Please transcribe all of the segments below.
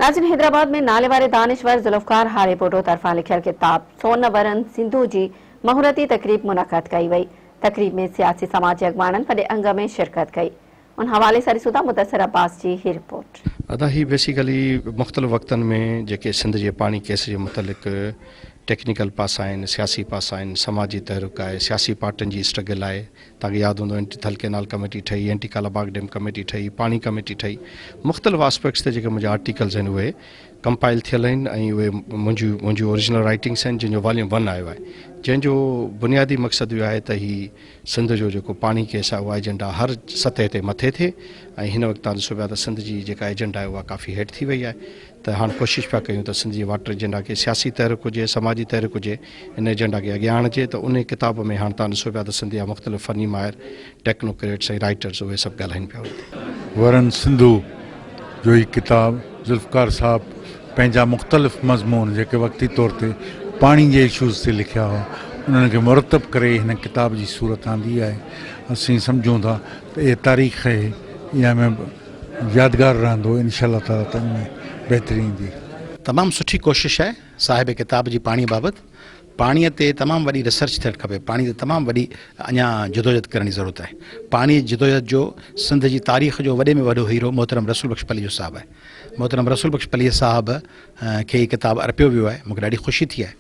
ناظرين حيدرآباد ۾ ناليواري دانشور ذوالفقار هاريپوٽو طرفان لکيل ڪتاب سون ورن سنڌو جي مهورتي تقريب منعقد ڪئي وئي. تقريب ۾ سياسي سماجي اڳواڻن وڏي انگ ۾ شرڪت ڪئي. ان حوالي سان ڏسون ٿا مدثر عباس جي هي رپورٽ. ادا هي بيسيڪلي مختلف وقتن ۾ جيڪي سنڌ جي پاڻي ڪيس جي متعلق ٽيڪنيڪل پاسا آهن، سياسي پاسا آهن، سماجي تحرڪ آهي، سياسي پارٽين جي اسٽرگل آهي، توهان کي ياد هوندو اينٽي ٿل ڪينال ڪميٽي ٺهي، anti Kala Bagh dam committee ٺهي، پاڻي ڪميٽي ٺهي، مختلف آسپيڪٽس تي جيڪي منهنجا آرٽيڪلز آهن اهي ڪمپائل ٿيل آهن ۽ اهي منهنجون منهنجون اوريجنل رائٽنگس آهن جن جو واليوم ون آيو آهي جنهن جو بنيادي مقصد اهو آهي ته هي سنڌ جو جيڪو پاڻي ڪيس آهي اها ايجنڊا هر سطح تي مٿي ٿئي ۽ هن وقت توهان ڏسو پيا ته سنڌ جي جيڪا ايجنڊا آهي اها ڪافي هيٺ ٿي وئي آهي ته هاڻ ڪوشش پيا ڪيون ته سنڌ جي واٽر ايجنڊا کي سياسي تحرڪ هجي سماجي تحرڪ هجي ان ايجنڊا کي اڳيان آڻجي ته انهي ڪتاب ۾ هاڻ توهان ڏسو پيا ته سنڌ جا مختلف فني ماهر ٽيڪنوڪريٽس ۽ رائيٽرز اهي سڀ ڳالهائين پيا ان تي. ورن سنڌو جو هي ڪتاب ذوالفقار صاحب پنهنجا مختلف مضمون جيڪي وقتي طور تي پاڻي جي اشوز تي لکيا هئا انهن کي مرتب ڪري هن ڪتاب جي صورت آندي آهي. اسين سمجهون ٿا ته اها تاريخ آهي اها ۾ يادگار رهندو انشاء الله تعالي ته ان ۾ بهتري ايندي. تمام سٺي ڪوشش آهي صاحب ڪتاب جي پاڻي بابت پاڻي تي تمام وڏي ريسرچ ٿيڻ کپي پاڻي تي تمام وڏي اڃا جدوجھد ڪرڻ جي ضرورت آهي پاڻي جي جدوجھد جو سنڌ جي تاريخ جو وڏي ۾ وڏو هيرو محترم رسول بخش پليجو صاحب آهي محترم رسول بخش پليجي صاحب کي هي ڪتاب ارپيو ويو آهي مونکي ڏاڍي خوشي ٿي آهي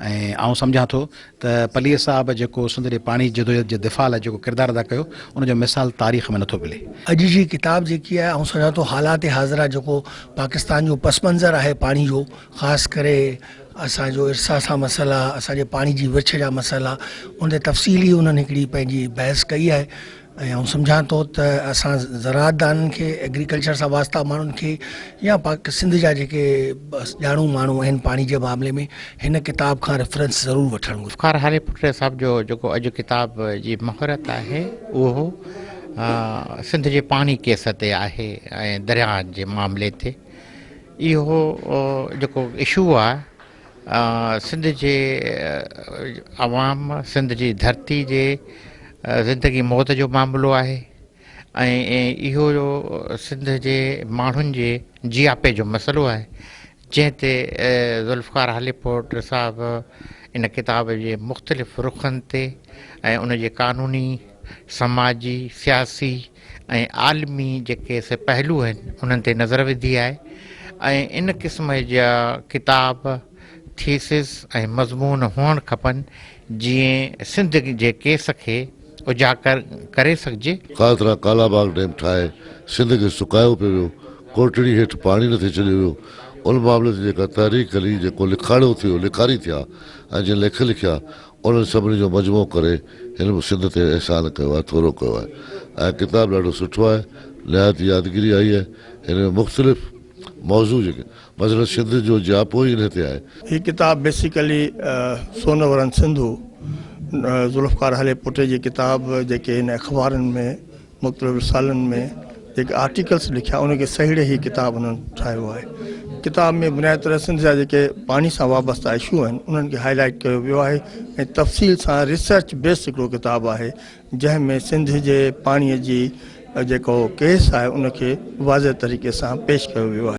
۽ آئون سمجهان ٿو ته پليجي صاحب جيڪو سنڌ جي پاڻي جي جدوجھد جي دفاع لاء جيڪو ڪردار ادا ڪيو ان جو مثال تاريخ ۾ نٿو ملي. اڄ جي ڪتاب جيڪي آهي آئون سمجهان ٿو حالات حاضره جيڪو پاڪستان جو پس منظر آهي پاڻي جو خاص ڪري اسان جو ارسا سان مسئلا اسان جي پاڻي جي ورڇ جا مسئلا ان تي تفصيلي انهن هڪڙي پنهنجي بحث ڪئي آهي ۽ آئون سمجهان ٿو ته اسان زراعت دانن کي ايگريڪلچر سان واسطا ماڻهن کي يا پاڪ سنڌ جا جيڪي ڄاڻو ماڻهو آهن پاڻي جي معاملي ۾ هن ڪتاب کان ريفرنس ضرور وٺڻ گهرجي. ذوالفقار هاليپوٽي صاحب جو جيڪو اڄ ڪتاب جي مهورت آهي اهو سنڌ جي پاڻي ڪيس تي آهي ۽ درياهن جي معاملي تي اهو جيڪو اشو آهي سنڌ جي عوام سنڌ جي ڌرتي جي زندگي موت جو معاملو آهي ۽ اهو سنڌ جي ماڻهن جي جياپي جو مسئلو آهي جنهن تي ذوالفقار هاليپوٽ صاحب ان ڪتاب جي مختلف رخن تي ۽ ان جي قانوني سماجي سياسي ۽ عالمي جيڪي سي پهلو آهن انهن تي نظر وڌي آهي ۽ ان قسم جا ڪتاب، ٿيسز ۽ مضمون هئڻ کپن جيئن سنڌ جي ڪيس کي اجاگر ڪري سگهجي. خاص طرح ڪالا باغ ڊيم ٺاهي سنڌ کي سڪايو پيو ويو، ڪوٽڙي هيٺ پاڻي نٿي ڇڏيو ويو، ان معاملي تي جيڪا تحريڪ هلي، جيڪو لکاڙيو ٿيو، لکاري ٿيا ۽ جن ليک لکيا، انهن سڀني جو مجموعو ڪري هن به سنڌ تي احسان ڪيو آهي، ٿورو ڪيو آهي ۽ ڪتاب ڏاڍو سٺو آهي، نهايت يادگيري آئي آهي، هن ۾ مختلف موضوع جيڪي مثلاً سنڌ جو جياپو ئي انهي تي آهي. هي ڪتاب بيسيڪلي سون ورن سنڌو ذوالفقار هاليپوٽي جي ڪتاب جيڪي هن اخبارن ۾ مختلف رسالن ۾ جيڪي آرٽيڪلس لکيا ان کي سهيڙي هي ڪتاب انهن ٺاهيو آهي. ڪتاب ۾ بنيادي طرح سنڌ جا جيڪي پاڻي سان وابسته اشو آهن انهن کي هائي لائيٽ ڪيو ويو آهي ۽ تفصيل سان ريسرچ بيس هڪڙو ڪتاب آهي جنهن ۾ سنڌ جي پاڻي جي جيڪو ڪيس آهي ان کي واضح طريقي سان پيش ڪيو ويو آهي.